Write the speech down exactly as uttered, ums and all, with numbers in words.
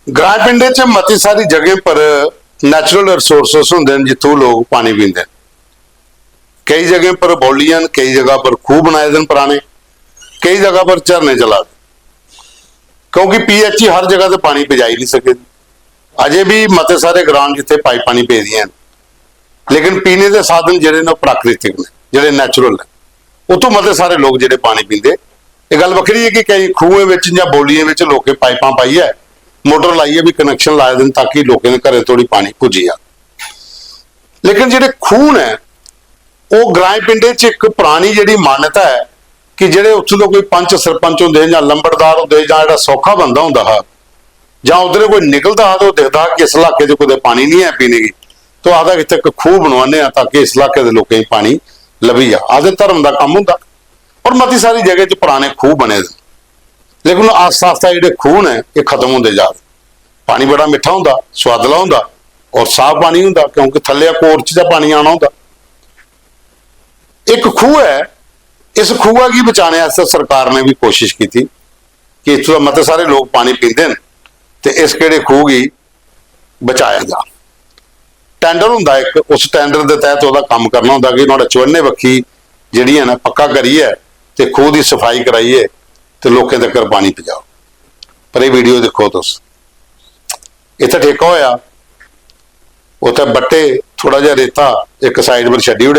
ग्राएं पिंडें च मती सारी जगहें पर natural resources होंदे न जित्थूं लोक पानी पींदे न। केई जगहें पर बौलियां न, केई जगह पर खूह बनाए दे न पराने, केई जगह पर झरने चला दे, क्योंकि पीएचई हर जगह ते पानी पजाई नहीं सके। अजे भी मते सारे ग्रां जित्थे पाइपां नहीं पेदियां न, लेकिन पीने दे साधन जेह्ड़े न, ओह् प्राकृतिक न, जेह्ड़े natural न। उत्थों मते सारे लोक जेह्ड़े पानी पींदे। एह् गल्ल बक्खरी ऐ कि केईं खूहें बिच जां बौलियें बिच लोकें पाइपां पाइयै मोटर लाइयै बी connection लाए दे न, ताकि लोकें दे घरें धोड़ी पानी पुज्जी जा। लेकिन जेह्ड़े खूह न, ओह् ग्राएं पिंडें च इक परानी जेह्ड़ी मान्यता ऐ कि जेह्ड़े उत्थूं दे कोई पंच सरपंच होंदे हे जां लंबड़दार होंदे हे जां जेह्ड़ा सौखा बंदा होंदा हा, जां उद्धरे कोई निकलदा हा ते ओह् दिखदा हा कि इस इलाके च कुतै पानी निं ऐ पीने गी, तो आखदा कि इत्थै इक खूह बनवाने आं ताकि इस इलाके दे लोकें गी पानी लब्भी जा। आखदे धर्म दा कम्म होंदा। और मती सारी जगह च पराने खूह बने दे न, लेकिन आस्ता आस्ता जेह्ड़े खूह न, एह् खत्म होंदे जा दे। पानी बड़ा मिट्ठा होंदा, सुआदला होंदा और साफ पानी होंदा, क्योंकि थल्ले कोर च गै पानी आना होंदा। इक खूह ऐ, इस खूहा गी बचाने आस्तै सरकार ने बी कोशिश कीती कि इत्थूं दा मते सारे लोक पानी पींदे न ते इस केह्ड़े खूह गी बचाया जा। टैंडर होंदा इक, उस टैंडर दे तैह्त ओह्दा कम्म करना होंदा कि नुहाड़े चौने बक्खी जेह्ड़ियां न पक्का करियै ते खूह दी सफाई कराइयै ते लोकें तक्कर पानी पजाओ। पर एह् वीडियो दिक्खो तुस, इत्थै ठेका होआ, उत्थै बट्टे, थोड़ा जेहा रेता इक साइड पर छड्डी ओड़ेआ।